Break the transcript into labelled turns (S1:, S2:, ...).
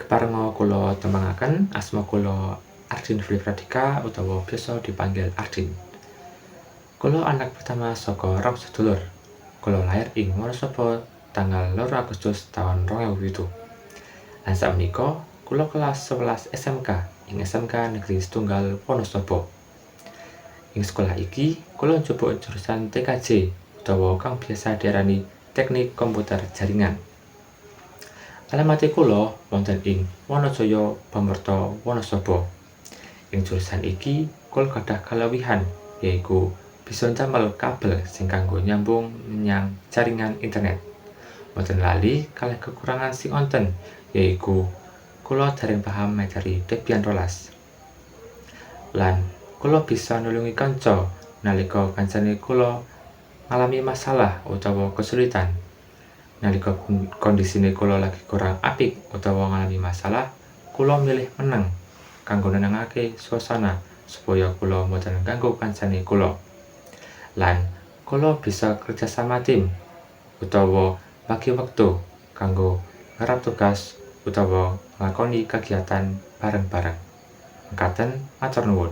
S1: Keparenga kula tembangaken, asma kula Ardin Philip Pradika utawa biasa dipanggil Ardin. Kula anak pertama saka rong sedulur. Kula lair ing Wonosobo tanggal 2 Agustus taun 2007. Lan sakmenika kula kelas 11 SMK ing SMK Negeri Setunggal Wonosobo. Ing sekolah iki kula njupuk jurusan TKJ utawa kang biasa diarani Teknik Komputer Jaringan. Alamate kula wonten ing Wanajaya, Pamerta, Wonosobo. Ing jurusan iki kula gadah kalewihan, yaiku bisa ndamel kabel sing kanggo nyambung menyang jaringan internet. Mboten lali kalih kekurangan sing wonten, yaiku kula dereng paham materi Debian 12. Lan kula bisa nulungi kanca nalika kancane kula ngalami masalah utawa kesulitan. Nalika kondisine kula lagi kurang apik utawa ngalami masalah, kula milih meneng kanggo nenangake suasana supaya kula mboten ngganggu kancane kula. Lan kula bisa kerja sama tim utawa bagi wektu kanggo nggarap tugas utawa nglakoni kegiatan bareng-bareng. Mekaten, matur nuwun.